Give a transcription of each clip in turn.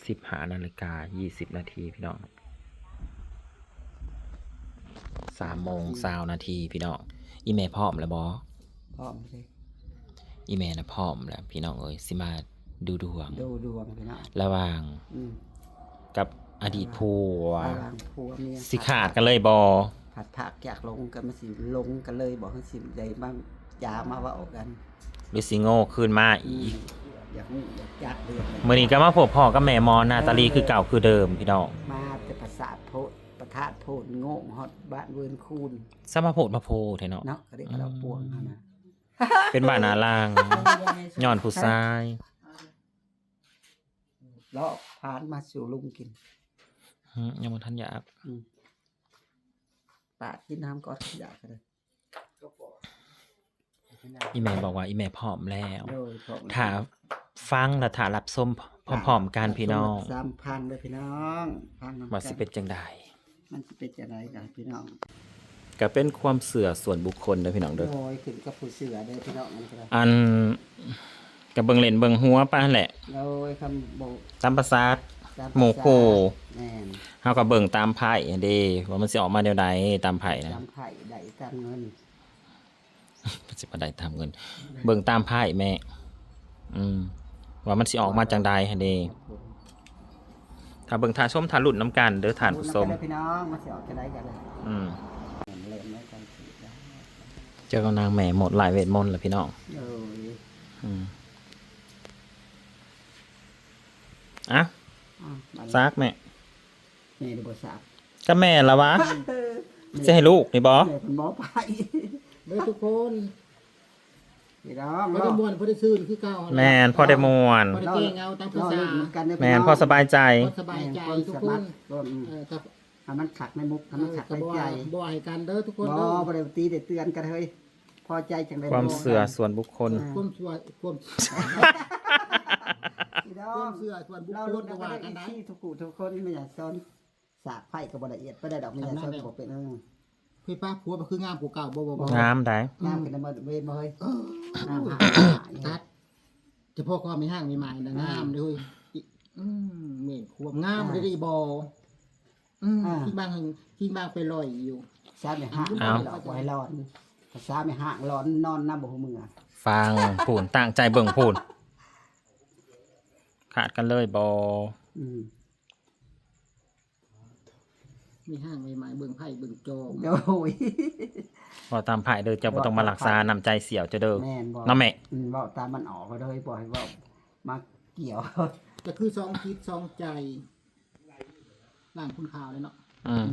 ສິບຫ້ານາລິກາຊາວນາທີພີ່ນ້ອງ ສາມໂມງຊາວນາທີພີ່ນ້ອງ. ອີ່ແມ່ພ້ອມແລ້ວບໍ່? ພ້ອມເດ້. ອີ່ແມ່ນະພ້ອມແລ້ວພີ່ນ້ອງເອີຍ ຊິມາດູດວງ ດູດວງພີ່ນ້ອງ ລະຫວ່າງ ອືມ ກັບອະດີດ ອ່າ ຜົວ ລະຫວ່າງຜົວເມຍ ຊິຂາດກັນເລີຍບໍ່? ພັດພາກຈາກຫຼົງກັນ ມັນຊິຫຼົງກັນເລີຍບໍ່ ຫຼືຊິໄດ້ມາຈາມາເວົ້າກັນ ຫຼືຊິໂງ່ຄືນມາອີກ? ອືມ ຢາກຮູ້ຢາກຈັກເລື່ອງ ມື້ນີ້ກໍມາພົບພໍ້ກັບແມ່ໝໍນາຕາລີ ເອີ ຄືເກົ່າຄືເດີມພີ່ນ້ອງ ມາແຕ່ປະສາດໂພດ ປະທາດໂພດໂງ່ຮອດບ້ານເວີນຄູນ ສະມາໂພດມາໂພແທ້ເນາະ ເນາະ ກະເດັກກະດອກ ອືມ ປວງຫັ້ນນະ ເປັນບ້າໜ້າລ່າງ ຍ້ອນຜູ້ຊາຍ ລອກຜ່ານມາສູ່ລຸງກິນ ຫືມ ຍັງບໍ່ທັນຢາກ ອືມ ປາດກິນນ້ຳກ່ອນ ຢາກກະໄດ້. ອີ່ແມ່ບອກວ່າອີ່ແມ່ພ້ອມແລ້ວ ໂດຍ ພ້ອມແລ້ວ ຖ້າຟັງ ແລະ ຖ້າຮັບຊົມພ້ອມໆກັນພີ່ນ້ອງ ຮັບຊົມສາມພັນເດີພີ່ນ້ອງ ຟັງນຳກັນ ວ່າຊິເປັນຈັ່ງໃດ ມັນຊິເປັນຈັ່ງໃດກັນພີ່ນ້ອງ ກະເປັນຄວາມເຊື່ອສ່ວນບຸກຄົນເດີພີ່ນ້ອງເດີ ໂດຍ ຂຶ້ນກັບຜູ້ເຊື່ອເດີພີ່ນ້ອງ ອັນນີ້ກະໄດ້ ອັນ ກະເບິ່ງຫຼິ້ນເບິ່ງຫົວໄປຫັ້ນແຫຼະ ໂດຍ ຄຳບໍ່ ຕາມພາສາ ຕາມພາສາ ໝູ່ຄູ່ ແມ່ນ ເຮົາກະເບິ່ງຕາມໄພ້ຫັ້ນເດ້ ວ່າມັນຊິອອກມາແນວໃດ ຕາມໄພ້ນະ ຕາມໄພ້ໄດ້ຕາມເງິນ ມັນຊິບໍ່ໄດ້ຕາມເງິນ ເບິ່ງຕາມໄພ້ແມ່ ອືມ ວ່າມັນຊິອອກມາຈັ່ງໃດຫັ້ນເດ້ ຖ້າເບິ່ງຖ້າຊົມຖ້າລຸ້ນນຳກັນເດີທ່ານຜູ້ຊົມ ລຸ້ນນຳກັນເດີພີ່ນ້ອງ ວ່າຊິອອກຈັ່ງໃດກັນເລີຍ ອືມ ເລີ່ມແລ້ວກັນ ເຈີກັບນາງແມ່ໝົດຫຼາຍເວດມົນລະພີ່ນ້ອງ ໂດຍ ອືມ ອ່ະ ອ່ະ ສາກແມ່ ແມ່ໄດ້ບໍ່ສາກ ກະແມ່ລະວະ ຊິໃຫ້ລູກນີ້ບໍ່ ແມ່ເພິ່ນບໍ່ໄປ ເດີທຸກຄົນ ພີ່ນ້ອງ ພໍໄດ້ມ່ວນ ພໍໄດ້ຊື່ນຄືເກົ່າ ແມ່ນ ພໍໄດ້ມ່ວນ ພໍໄດ້ແກ້ເຫງົາຕາມພາສາ ແມ່ນ ພໍສະບາຍໃຈ ພໍສະບາຍໃຈທຸກຄົນ ເອີ ໃຫ້ມັນຄັກໃນມຸກ ໃຫ້ມັນຄັກໃນໃຈ ບໍ່ໃຫ້ກັນເດີທຸກຄົນ ບໍ່ ບໍ່ໄດ້ຕີໄດ້ເຕືອນກັນເຮີ້ຍ ພໍໃຈຈັ່ງໃດ ຄວາມເຊື່ອສ່ວນບຸກຄົນ ຄວາມເຊື່ອ ຄວາມ ພີ່ນ້ອງ ຄວາມເຊື່ອສ່ວນບຸກຄົນ ເວົ້ານຳກັນເດີ ເອີ ເອັຟຊີ ທຸກຜູ້ທຸກຄົນ ແມ່ຢາກສອນ ສາກໄຟກໍບໍ່ລະອຽດປານໃດດອກ ແມ່ຢາກສອນກໍບໍ່ເປັນ ເອີ ເຮີ້ຍ ປ້າ ຜົວມັນຄືງາມກວ່າເກົ່າບໍ່ ບໍ່ ບໍ່ ງາມໃດ໋ ງາມຂຶ້ນນຳເບິດເວີຍ ເອີ ງາມ ຕັດ ສະເພາະຄວາມແມ່ຮ້າງແມ່ໝ້າຍນະ ອ່າ ງາມເດ້ເຮີ້ຍ ອືມ ແມ່ນຄວາມງາມ ອ່າ ເດ້ບໍ່ ອືມ ອ່າ ທີ່ບາງ ທີ່ບາງໄປລອຍຢູ່ ສາວແມ່ຮ້າງ ອ້າວ ບໍ່ໃຫ້ລອນ ພາສາແມ່ຮ້າງລອນ ນອນນຳບໍ່ຮູ້ເມືອ ຟັງພຸ້ນ ຕັ້ງໃຈເບິ່ງພຸ້ນ ຂາດກັນເລີຍບໍ່ ອືມ ມີຫ້າງໃໝ່ໆ ເບິ່ງໄພ້ເບິ່ງຈອງ ໂອ້ຍ ເວົ້າຕາມໄພ້ເດີ ເຈົ້າບໍ່ຕ້ອງມາລັກສານ້ຳໃຈສ່ຽວເຈົ້າເດີ ແມ່ນບໍ່ ເນາະແມ່ ອືມ ເວົ້າຕາມມັນອອກເລີຍ ບໍ່ໃຫ້ເວົ້າມາກ່ຽວ ກໍຄືສອງຈິດສອງໃຈ ລ້າງຝຸ່ນຂາວເລີຍເນາະ ອືມ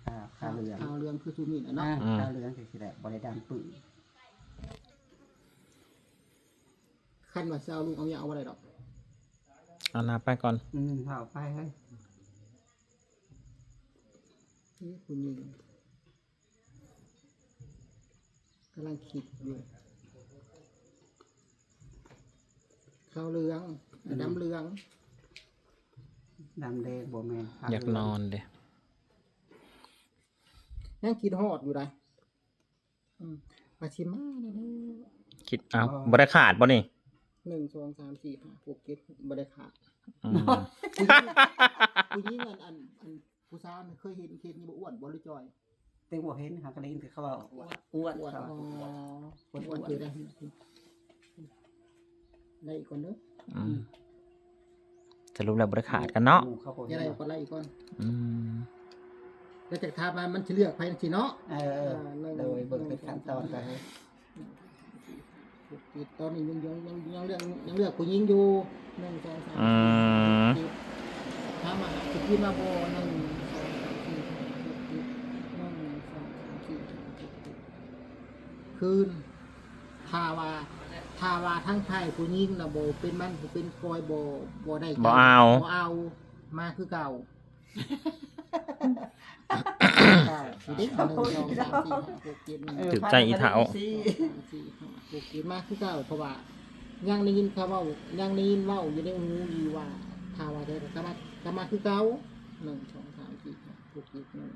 ອືມ ຂາວເຫຼືອງ ຂາວເຫຼືອງຄືຊຸມນີ້ແຫຼະເນາະ ອືມ ຂາວເຫຼືອງຈັ່ງຊີ້ແຫຼະ ບໍ່ໄດ້ດຳປຶ້ງ ຄັນວ່າຊິເອົາລູກເອົາເມຍເອົາບໍ່ໄດ້ດອກ ເອົາໜ້າໄປກ່ອນ ອືມ ເອົາໄປເຮີ້ຍ ເອີ ຜູ້ຍິງ ກຳລັງຄິດຢູ່ ຂາວເຫຼືອງ ອືມ ດຳເຫຼືອງ ດຳແດງບໍ່ແມ່ນ ຢາກນອນເດ້ ຍັງຄິດຮອດຢູ່ໃດ ອືມ ວ່າຊິມາແລ້ວ ຄິດ ເອົ້າ ບໍ່ໄດ້ຂາດບໍ່ນີ້ ໜຶ່ງ ສອງ ສາມ ສີ່ ຫ້າ ຫົກ ເຈັດ ບໍ່ໄດ້ຂາດ ອືມ ຜູ້ຍິງ ຜູ້ຍິງ ອັນ ອັນ ອັນ ຜູ້ສາວນີ້ເຄີຍເຫັນ ເຫັນຢູ່ບໍ່ ອ້ວນບໍ່ ຫຼືຈ່ອຍ ແຕ່ບໍ່ເຫັນ ຫາກະໄດ້ຍິນແຕ່ເຂົາເວົ້າ ອ້ວນ ອ້ວນ ອ້ວນ ເຂົາວ່າ ອໍ ອ້ວນ ອ້ວນ ອ້ວນ ຄືໄດ້ ໄດ້ອີກກ່ອນເດີ ອືມ ສະຫຼຸບແລ້ວບໍ່ໄດ້ຂາດກັນເນາະ ໝູ່ເຂົາບໍ່ເຫັນ ຈະໄດ້ກໍໄດ້ອີກກ່ອນ ອືມ ແລ້ວຈະຖາມວ່າມັນຊິເລືອກໃຜຈັ່ງຊີ້ເນາະ ເອີ ເອີ ໂດຍເບິ່ງເປັນຂັ້ນຕອນໄປ ຕອນນີ້ຍັງ ຍັງ ຍັງ ຍັງເລືອກ ຍັງເລືອກຜູ້ຍິງຢູ່ ໜຶ່ງ ສອງ ສາມ ອືມ ສີ່ ຫ້າ ຫົກ ເຈັດ ຖາມວ່າຊິຄືນມາບໍ່ ໜຶ່ງ ສອງ ສາມ ສີ່ ຫ້າ ຫົກ ເຈັດ ໜຶ່ງ ສອງ ສາມ ສີ່ ຫ້າ ຫົກ ເຈັດ ຄືນ ຖ້າວ່າ ຖ້າວ່າທາງຝ່າຍຜູ້ຍິງນະບໍ່ເປັນໝັ້ນຜູ້ເປັນກອຍ ບໍ່ ບໍ່ໄດ້ ບໍ່ເອົາ ບໍ່ເອົາ ມາຄືເກົ່າ ເກົ້າ ສິເດ້ ໜຶ່ງ ສອງ ສາມ ສີ່ ຫ້າ ຫົກ ເຈັດ ໜຶ່ງ ຖືກໃຈອີເຖົ້າ ສອງ ສາມ ສີ່ ຫ້າ ຫົກ ເຈັດ ມາຄືເກົ່າ ເພາະວ່າຍັງໄດ້ຍິນເຂົາເວົ້າ ຍັງໄດ້ຍິນເວົ້າຢູ່ໃນຫູຢູ່ວ່າ ຖ້າວ່າໄດ້ກໍມາ ກໍມາຄືເກົ່າ ໜຶ່ງ ສອງ ສາມ ສີ່ ຫ້າ ຫົກ ເຈັດ ໜຶ່ງ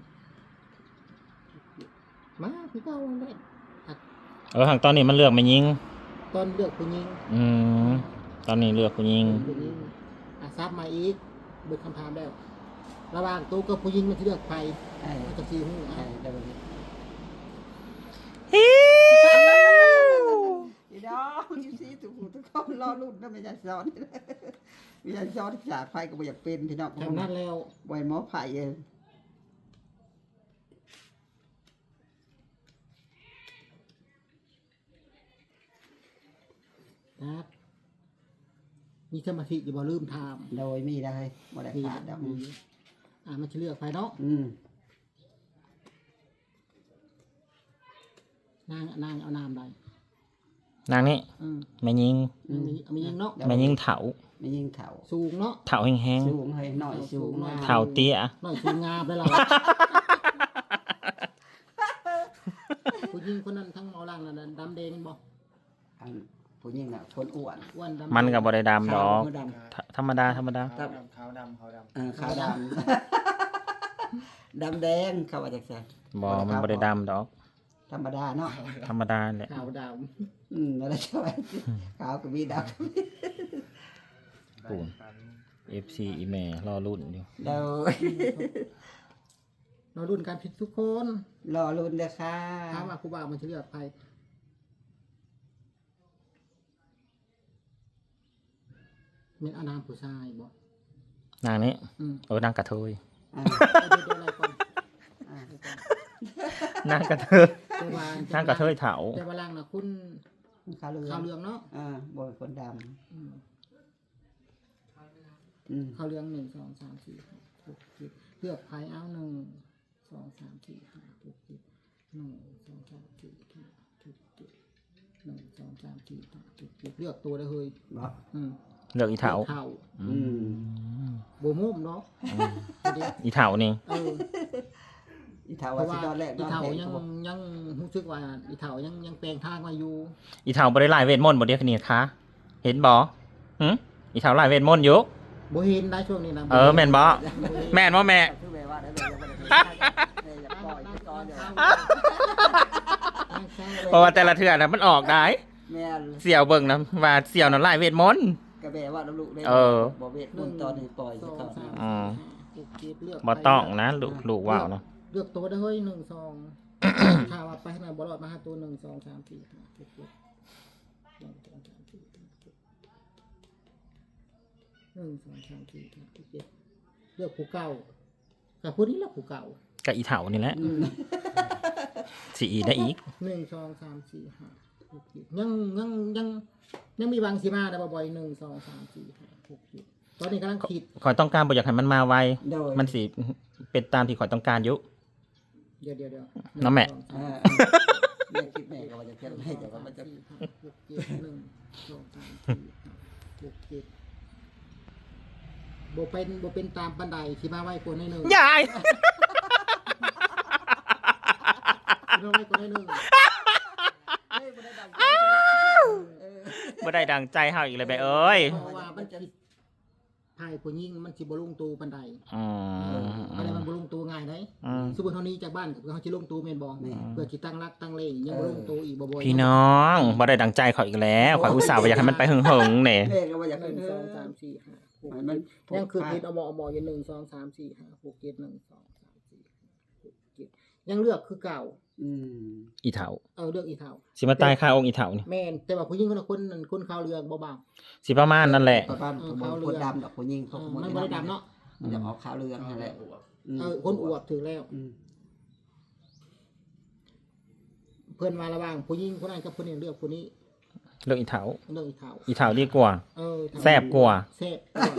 ມາຄືເກົ່າຫັ້ນແຫຼະ ເອີ ຫາກຕອນນີ້ມັນເລືອກແມ່ຍິງ ຕອນເລືອກຜູ້ຍິງ ອືມ ຕອນນີ້ເລືອກຜູ້ຍິງ ຜູ້ຍິງ ອ່ະ ສັບມາອີກ ເບິດຄຳຖາມແລ້ວ ລະຫວ່າງໂຕກັບຜູ້ຍິງມັນຊິເລືອກໃຜ? ເອີ ເຮົາຈັກຊິຮູ້ ເອີ ເອີ ໂດຍ ພີ່ນ້ອງ ເອັຟຊີ ທຸກຜູ້ທຸກຄົນ ລໍລຸ້ນນຳແມ່ຍາຍສອນ ແມ່ຍາຍສອນຈາກໃຜກໍບໍ່ຢາກເປັນ ພີ່ນ້ອງ ທຳນັ້ນແລ້ວ ບໍ່ໃຫ້ໝໍໄພເອີຍ. ຄັບ ມີສະມາທິຢູ່ບໍ່? ລືມຖາມ. ໂດຍ ມີໄດ໋ ບໍ່ໄດ້ຂາດດອກ. ອ່າ ມັນຊິເລືອກໃຜເນາະ? ອືມ ນາງ ນາງເອົານາມໃດ? ນາງນີ້ ອືມ ແມ່ຍິງ ອືມ ແມ່ຍິງເນາະ ແມ່ຍິງເຖົ້າ ແມ່ຍິງເຖົ້າ ສູງເນາະ ເຖົ້າແຮງໆ ສູງເຮີ້ຍ ນ້ອຍສູງ ເຖົ້າເຕ້ຍ ນ້ອຍສູງງາມໄດ໋ລາວ. ຜູ້ຍິງຄົນນັ້ນທັງເມົາຫຼັ່ງນັ້ນດຳແດງແມ່ນບໍ່? ອັນຜູ້ຍິງນະຄົນອ້ວນ ອ້ວນດຳ ມັນກໍບໍ່ໄດ້ດຳດອກ ຂາວບໍ່ດຳ ທ- ທຳມະດາ ທຳມະດາ ຂາວດຳ ຂາວດຳ ຂາວດຳ ເອີ ຂາວດຳ ດຳແດງ ເຂົາວ່າຈັ່ງຊັ້ນ ບໍ່ ມັນບໍ່ໄດ້ດຳດອກ. ທຳມະດາເນາະ ທຳມະດາແຫຼະ ຂາວດຳ ອືມ ນັ້ນແຫຼະ ຂາວກໍມີ ດຳກໍມີ ປູນ ເອັຟຊີ ອີ່ແມ່ລໍລຸ້ນຢູ່ ໂດຍ ລໍລຸ້ນກັນທຸກຄົນ ລໍລຸ້ນເດີຄ່ະ ຖາມວ່າຜູ້ບ່າວມັນຊິເລືອກໃຜ? ແມ່ນອານາມຜູ້ຊາຍບໍ່? ນາງນີ້ ອືມ ເອີ ນາງກະເທີຍ ອ່າ ເອີ ເດີ ເດີ ໄລ່ກ່ອນ ອ່າ ນາງກະເທີຍ ແຕ່ວ່າ ນາງກະເທີຍເຖົ້າ ແຕ່ວ່າຫຼັງນະຄຸນ ຂາວເຫຼືອງ ຂາວເຫຼືອງເນາະ ອ່າ ບໍ່ເປັນຄົນດຳ ອືມ ອືມ ຂາວເຫຼືອງ ໜຶ່ງ ສອງ ສາມ ສີ່ ຫ້າ ຫົກ ເຈັດ ເລືອກໃຜ? ເອົາ ໜຶ່ງ ສອງ ສາມ ສີ່ ຫ້າ ຫົກ ເຈັດ ໜຶ່ງ ສອງ ສາມ ສີ່ ຫ້າ ຫົກ ເຈັດ ໜຶ່ງ ສອງ ສາມ ສີ່ ຫ້າ ຫົກ ເຈັດ ເລືອກໂຕໄດ້ເຮີ້ຍ ບໍ່ ອືມ ເລືອກອີເຖົ້າ ເລືອກເຖົ້າ ອືມ ອືມ ບໍ່ໂມມເນາະ ອືມ ອີເຖົ້ານີ້ ເອີ ອີເຖົ້າວ່າຊິນອນແລກ ອີເຖົ້າຍັງ ຍັງຮູ້ສຶກວ່າອີເຖົ້າຍັງ ຍັງແປງທາງໄວ້ຢູ່ ອີເຖົ້າບໍ່ໄດ້ຫຼາຍເວດມົນບໍ່ ດຽວນີ້ຄະ ເຫັນບໍ່? ຫຶ? ອີເຖົ້າຫຼາຍເວດມົນຢູ່ ບໍ່ເຫັນໄດ໋ຊ່ວງນີ້ນະ ເອີ ບໍ່ເຫັນ ແມ່ນບໍ່? ບໍ່ເຫັນ ແມ່ນບໍ່ແມ່? ຄືແບບວ່າໄດ້ ແມ່ຢາກປ່ອຍໄປກ່ອນ ເພາະວ່າແຕ່ລະເທື່ອນະມັນອອກໄດ໋ ແມ່ນ ສ່ຽວເບິ່ງນະວ່າສ່ຽວນະຫຼາຍເວດມົນ ກໍແບບວ່າລູກໄດ້ ເອີ ບໍ່ເວດມົນຕອນນີ້ປ່ອຍ ສອງ ສາມ ອືມ ຫ້າ ຫົກ ເຈັດ ເລືອກ ບໍ່ຕ້ອງນະ ລູກ ລູກເວົ້ານະ ເລືອກໂຕໄດ້ເຮີ້ຍ ໜຶ່ງ ສອງ ຖ້າວ່າໄປນະບໍ່ລອດມາຫາໂຕ ໜຶ່ງ ສອງ ສາມ ສີ່ ຫ້າ ຫົກ ເຈັດ ໜຶ່ງ ສອງ ສາມ ສີ່ ຫ້າ ຫົກ ເຈັດ ເລືອກຜູ້ເກົ່າ ກໍຜູ້ນີ້ລະຜູ້ເກົ່າ ກໍອີເຖົ້ານີ້ແຫຼະ ອືມ ຊິອີໄດ້ອີກ ໜຶ່ງ ສອງ ສາມ ສີ່ ຫ້າ ຫົກ ເຈັດ ຍັງ ຍັງ ຍັງ ຍັງມີຫວັງຊິມາໄດ້ບໍ່ ບ່ອຍ ໜຶ່ງ ສອງ ສາມ ສີ່ ຫ້າ ຫົກ ເຈັດ ຕອນນີ້ກຳລັງຄິດ ຂ້ອຍຕ້ອງການບໍ່ຢາກໃຫ້ມັນມາໄວ ໂດຍ ມັນຊິເປັນຕາມທີ່ຂ້ອຍຕ້ອງການຢູ່ ດຽວໆໆ ເນາະແມ່ ໜຶ່ງ ສອງ ສາມ ເອີ ແມ່ຄິດແມ່ກໍວ່າຈະເຮັດໃຫ້ ແຕ່ວ່າມັນຈະ ຫ້າ ຫົກ ເຈັດ ໜຶ່ງ ສອງ ສາມ ສີ່ ຫ້າ ຫົກ ເຈັດ ບໍ່ເປັນ ບໍ່ເປັນຕາມປານໃດ ຊິມາໄວກວ່າໜ້ອຍໜຶ່ງ ຍາຍ ຊິມາໄວກວ່າໜ້ອຍໜຶ່ງ ເອີ ບໍ່ໄດ້ດັ່ງໃຈ ເອີ ບໍ່ໄດ້ດັ່ງໃຈເຮົາອີກແລ້ວແມ່ເອີຍ ເພາະວ່າມັນຈະ ຝ່າຍຜູ້ຍິງມັນຊິບໍ່ລົງໂຕປານໃດ ອືມ ເອີ ອັນນີ້ມັນບໍ່ລົງໂຕງ່າຍໃດ໋ ອືມ ສົມມຸດເຮົາໜີຈາກບ້ານ ເຮົາຊິລົງໂຕແມ່ນບໍ່? ແມ່ນ ເພື່ອຊິຕັ້ງຫຼັກຕັ້ງແຫຼ່ງ ຍັງບໍ່ລົງໂຕອີກ ບໍ່ ບໍ່ ພີ່ນ້ອງ ບໍ່ໄດ້ດັ່ງໃຈຂ້ອຍອີກແລ້ວ ຂ້ອຍອຸດສ່າວ່າຢາກໃຫ້ມັນໄປເຫິງໆແດ່ ແມ່ກໍວ່າຢາກ ໜຶ່ງ ສອງ ສາມ ສີ່ ຫ້າ ຫົກ ເຈັດ ຍັງຄືເຮັດເອົາໝໍເອົາໝໍຢູ່ ໜຶ່ງ ສອງ ສາມ ສີ່ ຫ້າ ຫົກ ເຈັດ ໜຶ່ງ ສອງ ສາມ ສີ່ ຫ້າ ຫົກ ເຈັດ ຍັງເລືອກຄືເກົ່າ ອືມ ອີເຖົ້າ ເອີ ເລືອກອີເຖົ້າ ຊິມາຕາຍຄາອົງອີເຖົ້ານີ້ ແມ່ນ ແຕ່ວ່າຜູ້ຍິງຄົນລະຄົນ ຄົນຂາວເຫຼືອງບໍ່ບ່າວ ຊິປະມານນັ້ນແຫຼະ ປະມານ ເອີ ຂາວເຫຼືອງ ຄົນດຳດອກ ຜູ້ຍິງເຂົາ ເອີ ມັນບໍ່ໄດ້ດຳເນາະ ມັນຈະອອກຂາວເຫຼືອງຫັ້ນແຫຼະ ອືມ ເອີ ຄົນອວບ ຖືກແລ້ວ ອືມ ເພິ່ນວ່າລະຫວ່າງຜູ້ຍິງຄົນນັ້ນກັບຜູ້ນີ້ ເລືອກຜູ້ນີ້ ເລືອກອີເຖົ້າ ເລືອກອີເຖົ້າ ອີເຖົ້າດີກວ່າ ເອີ ແຊບກວ່າ ແຊບກວ່າ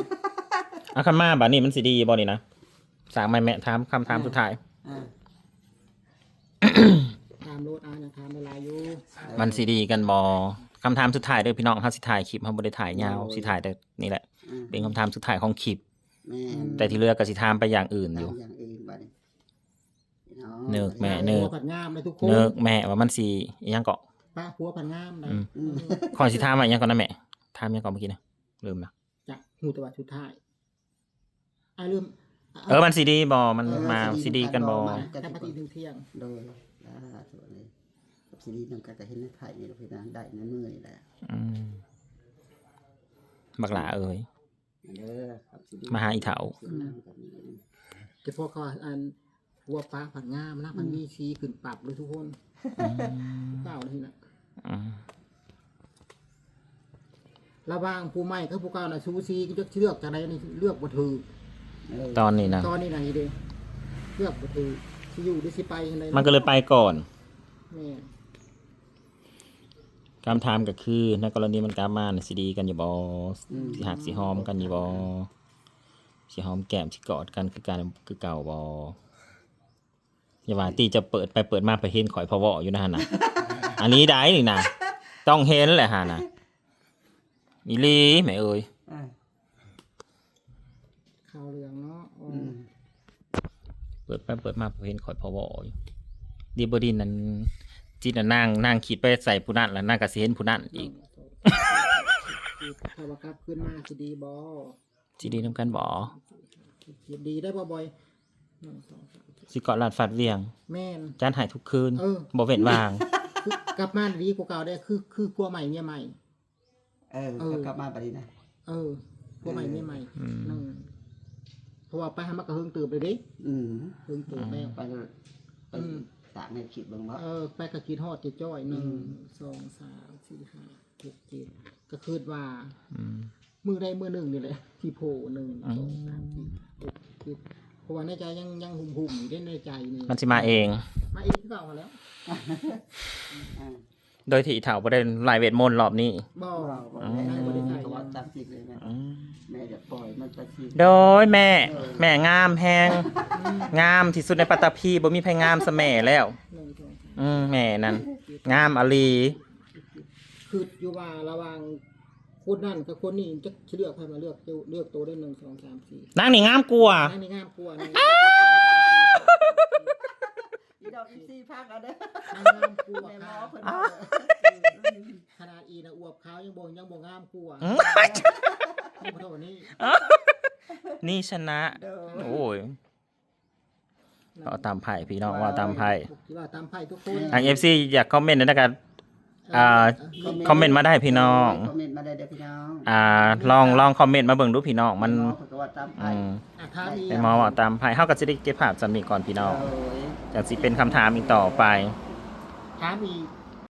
ອາ ຄັນມາບາດນີ້ມັນຊິດີບໍ່ນີ້ນະ? ສາກໄມ້ແມ່ ຖາມຄຳຖາມສຸດທ້າຍ ອ່າ ຖາມໂລດ ອ່າ ຍັງຖາມໄດ້ຫຼາຍຢູ່ ມັນຊິດີກັນບໍ່? ຄຳຖາມສຸດທ້າຍເດີພີ່ນ້ອງ ເຮົາຊິຖ່າຍຄລິບ ເຮົາບໍ່ໄດ້ຖ່າຍຍາວ ໂອ້ຍ ຊິຖ່າຍແຕ່ນີ້ແຫຼະ ອ່າ ເປັນຄຳຖາມສຸດທ້າຍຂອງຄລິບ ແມ່ນ ແຕ່ທີ່ເຫຼືອກໍຊິຖາມໄປຢ່າງອື່ນຢູ່ ຖາມຢ່າງອື່ນບາດນີ້ ເນີກແມ່ ເນີກ ຜົວພັດງາມເດີທຸກຄົນ ເນີກແມ່ວ່າມັນຊິອີຫຍັງເກາະ ປະ ຜົວພັດງາມໄດ໋ ອືມ ເອີ ຂ້ອຍຊິຖາມວ່າອີຫຍັງເກາະນະແມ່ ຖາມຫຍັງເກາະເມື່ອກີ້ນະ ລືມລະ ຈະຮູ້ແຕ່ວ່າສຸດທ້າຍ ອ້າຍລືມ ເອີ ມັນຊິດີບໍ່ ມັນ ເອີ ມາຊິດີກັນບໍ່ ມາກັນ ກັນ ກັນ ກັນ ກັນ ກັນ ກັນ ກັນ ໂດຍ ອ່າ ໂຕນີ້ ຊິດີນຳກັນ ກໍເຫັນໃນໄພ້ນີ້ ເຫັນນະ ໄດ້ໃນມືນີ້ແຫຼະ ອືມ ບັກຫຼ້າເອີຍ ເດີ ມາຫາອີເຖົ້າ ອືມ ແຕ່ພໍເຂົາວ່າ ອັນ ຜົວປ້າພັດງາມນະ ມັນມີ ອືມ ສີຂຶ້ນປັບເລີຍທຸກຄົນ ອືມ ເກົ່ານີ້ນະ ອືມ ລະຫວ່າງຜູ້ໃໝ່ກັບຜູ້ເກົ່ານະ ສູສີ ຈັກຊິເລືອກຈັ່ງໃດນີ້ ເລືອກບໍ່ຖືກ ເອີ ຕອນນີ້ນະ ຕອນນີ້ນະ ນີ້ເດ້ ເລືອກບໍ່ຖືກ ຊິຢູ່ຫຼືຊິໄປຈັ່ງໃດ ມັນກໍເລີຍໄປກ່ອນ ແມ່ນ ຄຳຖາມກໍຄື ໃນກໍລະນີມັນກັບມານະ ຊິດີກັນຢູ່ບໍ່? ອືມ ຊິຮັກຊິຫອມກັນຢູ່ບໍ່? ຊິຫອມແກ້ມ ຊິກອດກັນຄືກັນ ຄືເກົ່າບໍ່? ຢ່າວ່າຕິ ຈະເປີດໄປເປີດມາໄປເຫັນຂ້ອຍພະວໍຢູ່ນະຫັ້ນນະ ອັນນີ້ໄດ້ນີ້ນະ ຕ້ອງເຫັນແຫຼະຫັ້ນນະ ອີ່ຫຼີແມ່ເອີຍ ເອີ ຂາວເຫຼືອງເນາະ ອືມ ເປີດໄປເປີດມາ ເຫັນຂ້ອຍພະວໍຢູ່ ດີບໍ່ດີນັ້ນ ຈິດນະນາງ ນາງຄິດໄປໃສ່ຜູ້ນັ້ນ ແລ້ວນາງກໍຊິເຫັນຜູ້ນັ້ນອີກ ຖ້າວ່າກັບຄືນມາຊິດີບໍ່? ຊິດີນຳກັນບໍ່? ຊິດີໄດ້ບໍ່ບອຍ? ໜຶ່ງ ສອງ ສາມ ສີ່ ຊິກອດລາດຟາດຫວ່ຽງ ແມ່ນ ຈັດໃຫ້ທຸກຄືນ ເອີ ບໍ່ເວັ້ນຫວ່າງ ຄືກັບມາດີກວ່າເກົ່າເດ້ ຄື ຄືຜົວໃໝ່ເມຍໃໝ່ ເອີ ເອີ ກໍກັບມາບັດນີ້ນະ ເອີ ຜົວໃໝ່ເມຍໃໝ່ ອືມ ໜຶ່ງ ເພາະວ່າໄປຫັ້ນມາກໍເຫິງເຕີບແລ້ວເດ້ ອືມ ເຫິງເຕີບແລ້ວ ອືມ ໄປ ໄປ ອືມ ຕາກໃນຄລິບເບິ່ງບໍ່ ເອີ ໄປກໍຄິດຮອດຈ້ອຍໆ ໜຶ່ງ ອືມ ສອງ ສາມ ສີ່ ຫ້າ ຫົກ ເຈັດ ກໍຄິດວ່າ ອືມ ມື້ໃດມື້ໜຶ່ງນີ້ແຫຼະ ຊິໂຜ່ ໜຶ່ງ ອືມ ສອງ ສາມ ສີ່ ຫົກ ເຈັດ ເພາະວ່າໃນໃຈຍັງ ຍັງຫຸ່ມໆ ຢູ່ເດ້ ໃນໃຈນີ້ ມັນຊິມາເອງ ມາເອງຄືເກົ່າຫັ້ນແຫຼ້ວ ອ່າ ໂດຍທີ່ອີເຖົ້າບໍ່ໄດ້ໄລ່ເວດມົນລອບນີ້ ບໍ່ ບໍ່ ບໍ່ ອືມ ແມ່ນ ບໍ່ໄດ້ໃສ່ ກໍວ່າຕາມຈິດເລີຍແມ່ ອືມ ແມ່ຢາກປ່ອຍມັນໄປຊິ ໂດຍແມ່ ເອີ ແມ່ງາມແຮງ ອືມ ງາມທີ່ສຸດໃນປັດຕະພີ ບໍ່ມີໃຜງາມສ່ຳແມ່ແລ້ວ ໜຶ່ງ ສອງ ສາມ ອືມ ແມ່ນັ້ນ ງາມອີ່ຫຼີ ຄິດຢູ່ວ່າລະຫວ່າງຄົນນັ້ນກັບຄົນນີ້ ຈັກຊິເລືອກໃຜ ມາເລືອກໂຕ ເລືອກໂຕເດີ ໜຶ່ງ ສອງ ສາມ ສີ່ ນາງນີ້ງາມກວ່າ ນາງນີ້ງາມກວ່າ ໜຶ່ງ ອີດອກ ເອັຟຊີ ຟັງເອົາເດີ ນາງງາມກວ່າ ແມ່ໝໍເພິ່ນເວົ້າ ຂະໜາດອີນະອວບຂາວຍັງບໍ່ ຍັງບໍ່ງາມກວ່າ ອືມ ຂອໂທດນີ້ ນີ້ຊະນະ ໂດຍ ໂອ້ຍ ເວົ້າຕາມໄພພີ່ນ້ອງ ເວົ້າຕາມໄພ ເວົ້າຕາມໄພທຸກຄົນ ທາງ ເອັຟຊີ ຢາກຄອມເມັນແນວໃດກໍ ອ່າ ຄອມເມັນມາໄດ້ພີ່ນ້ອງ ຄອມເມັນມາໄດ້ເດີພີ່ນ້ອງ ອ່າ ລອງ ລອງຄອມເມັນມາເບິ່ງດູພີ່ນ້ອງ ມັນ ເພິ່ນກໍເວົ້າຕາມໄພ ອືມ ອ່າ ຖາມອີກ ແມ່ໝໍເວົ້າຕາມໄພ ເຮົາກໍຊິໄດ້ເກັບພາບສ່ຳນີ້ກ່ອນພີ່ນ້ອງ ໂດຍ ຈັ່ງຊິເປັນຄຳຖາມອີກຕໍ່ໄປ ຖາມອີກ